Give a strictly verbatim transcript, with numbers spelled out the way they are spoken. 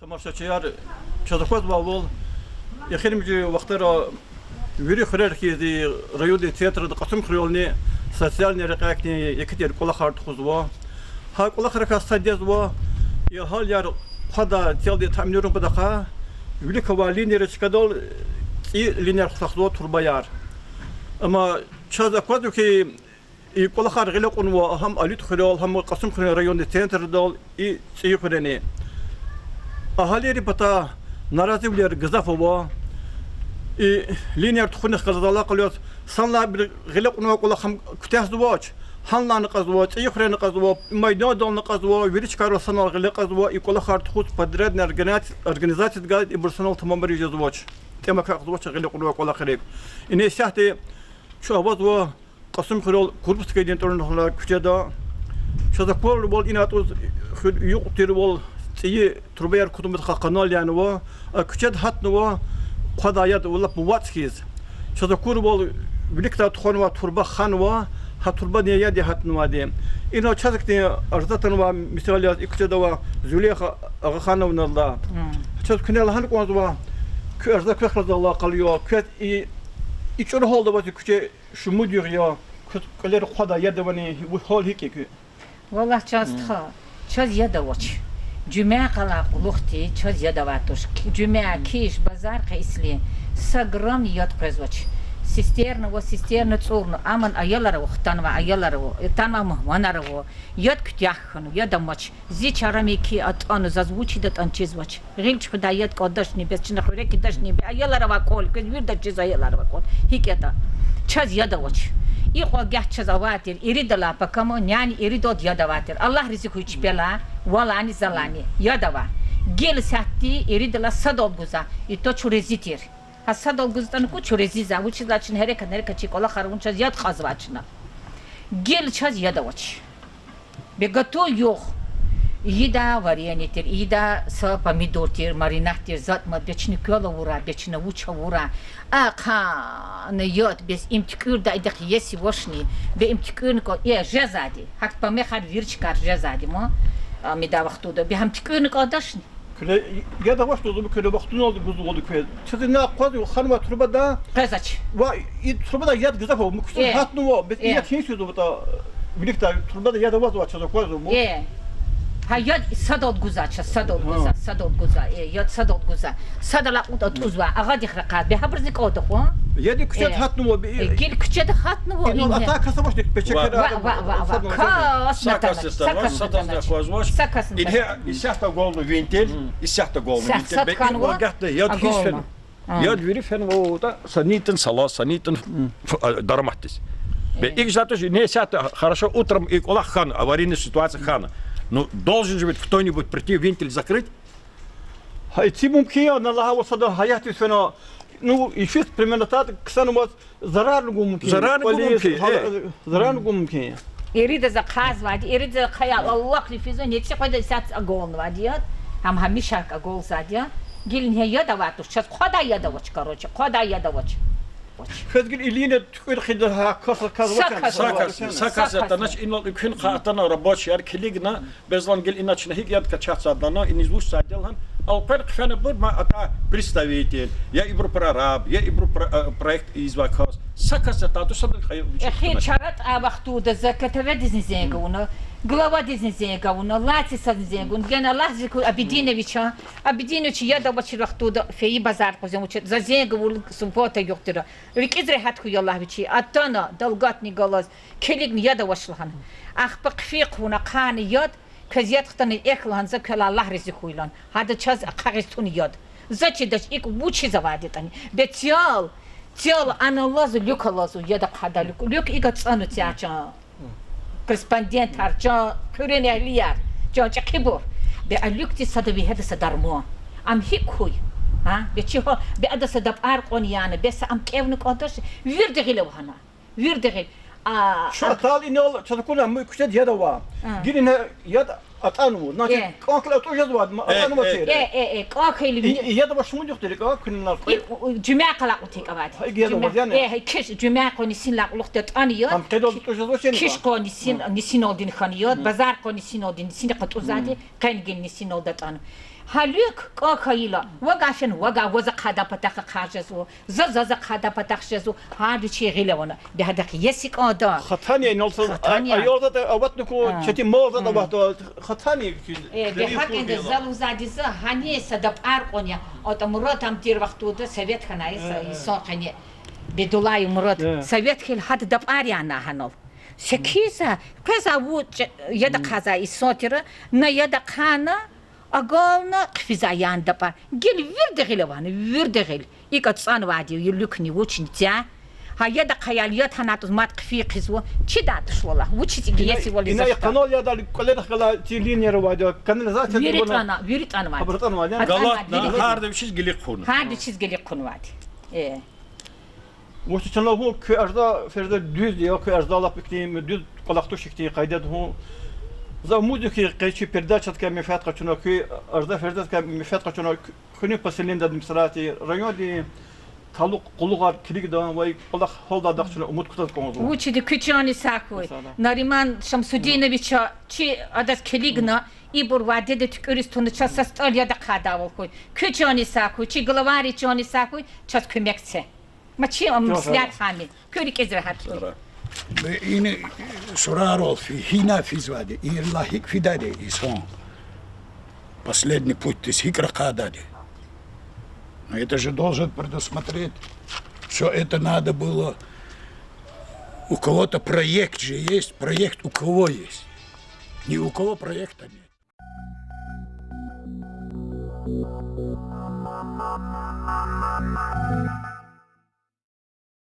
Тамашачияр, чаз аквазвайвал, эхиримжи вахтара вири хуьрер хьиз, райондин центрда, Кьасумхуьрелни социальный рекьяйкдин еке тир кӀвалахар тухузва. Гьа кӀвалахрикай сад язва и агьалияр хъвадай теледин таъминарун патахъай вилик авай линияр чкадал цӀийи линияр хутахзава, турбаяр. Амма чаз аквазва хьи, и кӀвалахар гъиле кьунва гьам Алуьт хуьрел, гьам Кьасумхуьруьн райондин центрдал, и цӀийи хуьрени. Агьалийрин патай наразивилер гзаф ава. И линияр тухунихъ галаз алакъалу яз, санлай бир гъиле кьунвай кӀвалах гьам куьтягьзавач, гьанлайни кьазва, цӀийи хуьрени кьазва, майдандални кьазва, вири чкайрал санал гъиле кьазва, и кӀвалахар тухуз подрядный органи-, организациядихъ галаз ибур санал тамамариз жезвач. ТӀем акахьзавач гъиле кьунвай кӀвалахрик. Ина исятда чун авазва Кьасумхуьрел Курбутскийдин тӀварунихъ галай куьчеда. Чаз акварвал, ина атӀуз хуьр юкь тирвал, цӀийи турбаяр кутун патахъай къанал янава, а куьчеда гьатнава хъвадай яд лап вацӀ хьиз. Чаз акварвал, виликдай тухванвай турба ханва, гьа турбадин яд я гьатнавайди. Ина чаз ихьтин арза атанвай, мисал яз, и куьчеда авай Зулейха Агъахановнадилай. Чаз куьне лагьана кӀанзава, куь арза квехъ галаз алакъалу я, квез и, и чӀуру гьалда аваз и куьче шумуд югъ я, квез кьилера хъвадай яд авани, вуч гьал, гьикӀ я куь? Валлагь, чан стха, чаз яд авач. Жуьмя къалай кьулухъди чаз яд авай туш. Жуьмя, киш, базар къе ислин са грамм яд къвезвач. Цистерна ава, цистерна цӀурна, аман аялар ава, хтанвай аялар ава, атанвай мугьманар ава. Яд куьтягь хьана, яд амач. Зи чара михьи атӀана, заз вучиз атӀана чизвач. Гъил чуьхуьдай яд кӀандачни бес, чна хуьре кхьидачни бес, аялар авай кӀвал, квез вирдаз чиз аялар авай кӀвал. ГьикӀ ятӀа? Чаз яд авач. Икьван гагь чаз авай тир, иридалай пакама няни иридалди яд авай тир. Аллагь рази хьуй чпелай, валайни залайни. Яд авай. Гила сятда иридалай садал гузвай. ИтӀа чун рази тир. Гьа садал гузватӀани кӀвалах чун рази я. Вучиз лагьайтӀа чна гьерекат, гьерекат чи кӀвалахар авун, чаз яд кьазвай чна. Гила чаз яд авач. Бес гатун югъ. Ийидай варенье тир, ийидай са помидор тир, маринад тир, затӀ-матӀ, бес чна квел авурай, бес чна вуч авурай. Ахъайна яд, бес им туькӀуьрдай идахъ иеси авачни, бес им туькӀуьрна кӀан, э, жезвайди. Гьахьтин помехар вири чкайра жезвайди ман. Ам ийидай вахтунда бес гьам туькӀуьрна кӀандачни. Куьне яд авач лугьузва, куьне вахтуналди гузвайвал квез. Чаз ина акъвазва, ханвай турбада. Къвезвач. Ва и турбада яд гзаф ава, муькуьсуз гьатнава, бес и яд гьиниз физва ятӀа, виликдай турбада яд авазва, чаз аквазва. Э. Гьа яд садал гузвач, садал гузвач, садал гузвач, э, яд садал гузвач. Садал акьуд атӀузва, агъадихъ ракъаз, бес гьабуруз кӀанда хьун. Яд и куьчеда гьатнава, э, гила куьчеда гьатнава, инал ина атай кас авачни печекара. Ва, ва, ва, ва. Кас са кас атанвач, са кас атанвач. Са кас атанвач. Ингье исятда агална винтель, исятда агална винтель. Бес икьван гагьда яд гьиниз фена. Яд вири фенватӀа, са ни ятӀани салаз, са ни ятӀани, а, дараматдиз. Бес икӀ жезватӀа, ингье исятда хорошо, утром и кӀвалах хьана, аварийная ситуация хьана. Ну, должен же ведь кто-нибудь прийти, винтель закрыть. Гьа, ици мумкин я, ана лагьайвал, сада гьаятдиз фена, ну, йифиз примерно атайди ксанваз зарарни гун мумкин. Зарарни гун мумкин, э. Зарарни гун мумкин я. Иридаз ахъайзавайди, иридаз ахъая алахъ лифизва, неци къведа исятда агалнавайди яд. Гьам гьамишак агалзавайди я. Гила ингье яд авай туш, чаз хъвадай яд авач, короче, хъвадай яд авач. Квез гила илина туькӀуьр хъийида гьа кас, кас авачни? Са кас, са кас атанач, инал экуьнахъ атана рабочияр килигна, безлан гила ина чна гьикӀ яд качатзавайди лагьана, иниз вучзавайди лагьана, элкъвена хъфенабур ма атай представитель, я ибуру прораб, я ибуру про-, э, проект ийизвай кас. Са кас атана туш, садаз кьей вичи. Эхир чара тӀай вахтунда за КТВ-дизни зенг авуна, главадизни зенг авуна, лаци садазни зенг авуна, гена лагьзику Абидиновича, Абидинович яд авачир вахтунда фейи базар къузен вучи, за зенг авуна, суббота югъ тира. РикӀиз регьят хьуй Аллагь вичи. Атана, далгатни галаз, килигна яд авач лагьана. Ахпа хъфи хъувуна, ахъайна яд, квез яд хтана экв лагьана, за квел Аллагь рази хьуй лагьана. Гьада чаз ахъа гъиз туна яд. За чидач икӀ вучиз авайди ятӀани. Бес цел, цел ана лазу, люк алазу, яд ахъайдай люк. Люк икӀ ацӀанва цяй чан. Корреспондентар, чан хуьруьн эгьлияр, чан чӀехибур. Бес а люкдиз сада вегьеда са дарман. Ам гьикӀ хьуй? А? Бес чи гьа, бес ада са дапӀар кьван яна, бес ам кӀевна кӀандач, вирида гъил ава гьана. Вирида гъил. А, чун а- атайла инал чаз акуна, ам куьчеда яд ава. Гила ингье яд атӀанва, значит, кӀан хьайила атӀуз жезвайди, атӀанвачир. Э, э, э, кӀан хьайила. И, и яд аваз шумуд югъ тир, кӀан хьайила. И, у, у, жуьмя къалай кьуд гьикӀ авайди. Гьа, и яд аваз яни? Э, э, киш, жуьмя къван нисинлай кьулухъди атӀана яд. Ам къедалди атӀуз жезвачни? Киш къван нисин, нисиналди хьана яд, базар къван нисиналди, нисинихъ атӀузвайди, къени гила нисиналди атӀана. Гьа люк кӀан хьайила, вавай фена, вавай ваз ахъайдай патахъ ахъа жезва, за заз ахъайдай патахъ жезва, гьар вичин гъиле авуна. Бес гьадахъ иеси кӀанда. Хатани я, инал са Хатани я. АялзаватӀа аватна хьи, четин малзаватӀа аватӀа, хатани я. Э, бес гьакӀ я, за лугьузвайди за, гьана са дапӀар кьуна я. АтӀа Мурад ам тир вахтунда совет хьана я, са инсан къене. Бедуллаев Мурад. Совет хьайила гьада дапӀар яна гьанал. Секин за, къвезвай вуч, яд ахъайзавай инсан тир, на яд ахъайна, агална хъфизвай яна дапӀар. Гила вирида гъил авайди, вирида гъил. ИкӀ цӀанвайди я, и люкни вучни ця. Гьа яд ахъаяйла, яд гьанайтӀа мад хъфин хъийизва. Чидай туш валлагь, вучиз икӀ иеси вализ ина и ашта. Канал ядал кӀвалерихъ галай чи линияр авайди, канализация. Вири тӀана, вири тӀанвайди. Абур тӀанвайди, я? Гьа, тӀанвайди, вири тӀана. Гьарда вичиз гилиг хьун. Гьарда вичиз гилиг хьунвайди. Э. Вучиз чна лугьун, куь Ажда ферзад дуьз я, куь Ажда лап ихьтин дуьз кӀвалах туш ихьтин къайдада гьун. За умуд я хьи, къе чи передачадикай менфят къачуна, куь Ажда ферзаддикай менфят къачуна, куь-, куьне поселениедин администрация, райондин талукь къуллугъар килигда ва и кӀвалах гьалдай дахъ чна умуд кутаз кӀанзава. Вучиз куь чан сагъ хьуй. Нариман Шамсудинович, чи адаз килигна, ибур вядеда туькӀуьриз туна, чаз са стӀал яд ахъайдайвал хьуй. Куь чан сагъ хьуй, чи главайрин чан сагъ хьуй, чаз куьмек це. Ма чи ам меслят гьам я. Куь рикӀиз регьят хьуй. Ина сурарал фи-, гьина физвайди, ила гьикӀ фидайди инсан. Последний путьдиз гьикӀ рахадайди. Но это же должен предусмотреть. Всё это надо было. У кого-то проект же есть, проект у кого есть. Ни у кого проекта нет.